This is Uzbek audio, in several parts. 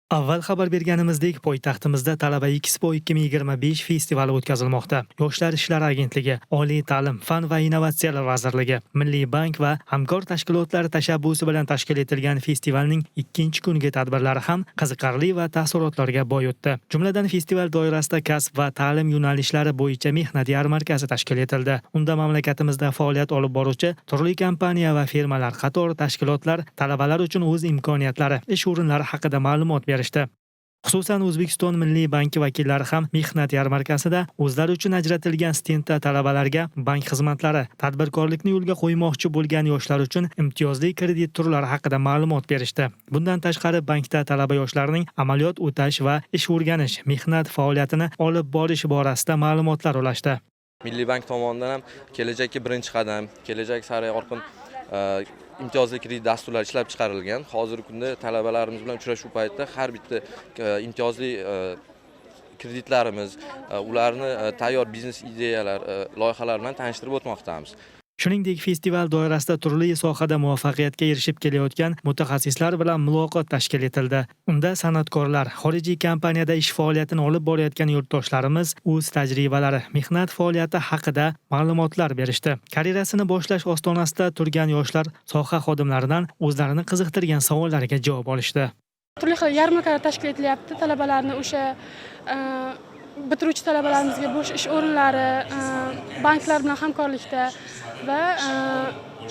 Avval xabar berganimizdek, poytaxtimizda Talaba Expo 2025 festivali o'tkazilmoqda. Yoshlar ishlari agentligi, Oliy ta'lim, fan va innovatsiyalar vazirligi, Milliy bank va hamkor tashkilotlari tashabbusi bilan tashkil etilgan festivalning ikkinchi kungi tadbirlari ham qiziqarli va taassurotlarga boy o'tdi. Jumladan, festival doirasida kasb va ta'lim yo'nalishlari bo'yicha mehnat yarmarkasi tashkil etildi. Unda mamlakatimizda faoliyat olib boruvchi turli kompaniya va firmalar, qator tashkilotlar talabalar uchun o'z imkoniyatlari, ish o'rinlari haqida ma'lumot berishdi. Xususan, O'zbekiston Milliy banki vakillari ham mehnat yarmarkasida o'zlari uchun ajratilgan stendda talabalarga bank xizmatlari, tadbirkorlikni yo'lga qo'ymoqchi bo'lgan yoshlar uchun imtiyozli kredit turlari haqida ma'lumot berishdi. Bundan tashqari, bankda talaba yoshlarning amaliyot o'tash va ish o'rganish, mehnat faoliyatini olib borish borasida ma'lumotlar ulashdi. Milliy bank tomonidan ham kelajakka birinchi qadam, kelajak sari yorqin imtiyozli kredit dasturlari ishlab chiqarilgan. Hozirgi kunda talabalarimiz bilan uchrashuv paytida har bitta imtiyozli kreditlarimiz, ularni tayyor biznes ideyalar, loyihalar bilan tanishtirib o'tmoqdamiz. Shuningdek, festival doirasida turli sohada muvaffaqiyatga erishib kelayotgan mutaxassislar bilan muloqot tashkil etildi. Unda san'atkorlar, xorijiy kompaniyada ish faoliyatini olib borayotgan yurtdoshlarimiz o'z tajribalari, mehnat faoliyati haqida ma'lumotlar berishdi. Karyerasini boshlash ostonasida turgan yoshlar soha xodimlaridan o'zlarini qiziqtirgan savollariga javob olishdi. Turli xil yarmarkalar tashkil etilyapti. Talabalarni o'sha bitiruvchi talabalarimizga bo'sh ish o'rinlari, banklar bilan hamkorlikda va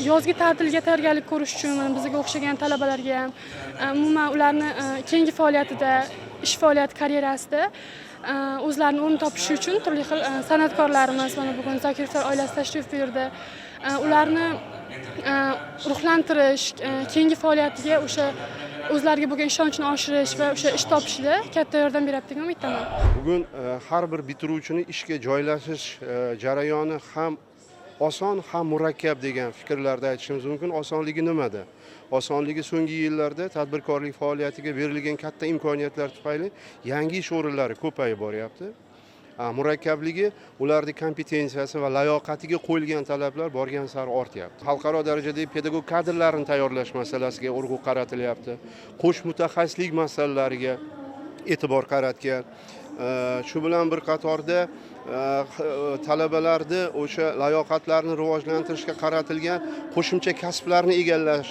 yozgi ta'tilga tayyorgarlik ko'rish uchun mana bizga o'xshagan talabalarga ham, umuman ularni keyingi faoliyatida, ish faoliyati, karyerasida o'zlarini o'rn topishi uchun turli xil san'atkorlarimiz, mana bugun Zokirovlar oilasi tashrif buyurdi. Ularni ruhlantirish, keyingi faoliyatiga o'sha o'zlariga bo'lgan ishonchini oshirish va o'sha ish topishida katta yordam beradi degan umiddaman. Bugun har bir bitiruvchini ishga joylashish jarayoni ham oson, ham murakkab degan fikrlarda aytishimiz mumkin. Osonligi nimada? Osonligi, so'nggi yillarda tadbirkorlik faoliyatiga berilgan katta imkoniyatlar tufayli yangi ish o'rinlari ko'payib boryapti. Murakkabligi, ularni kompetensiyasi va layoqatiga qo'yilgan talablar borgan sari ortyapti. Xalqaro darajadagi pedagog kadrlarni tayyorlash masalasiga urg'u qaratilyapti. Qo'sh mutaxassislik masalalariga e'tibor qaratgan. Shu bilan bir qatorda talabalarni o'sha layoqatlarini rivojlantirishga qaratilgan qo'shimcha kasblarni egallash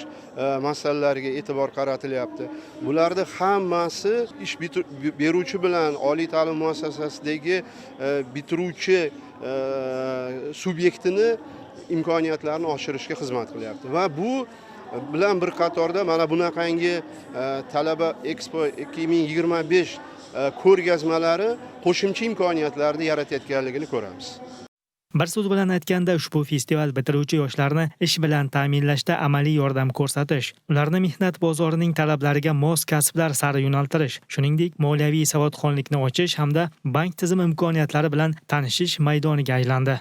masalalariga e'tibor qaratilyapti. Bularni hammasi ish beruvchi bilan oliy ta'lim muassasasidagi bitiruvchi subyektini imkoniyatlarini oshirishga xizmat qilyapti va bu bilan bir qatorda mana bunaqangi Talaba Expo 2025 ko'rgazmalari qo'shimcha imkoniyatlarni yaratayotganligini ko'ramiz. Bir so'z bilan aytganda, ushbu festival bitiruvchi yoshlarni ish bilan ta'minlashda amaliy yordam ko'rsatish, ularni mehnat bozorining talablariga mos kasblar sari yo'naltirish, shuningdek, moliyaviy savodxonlikni ochish hamda bank tizimi imkoniyatlari bilan tanishish maydoniga aylandi.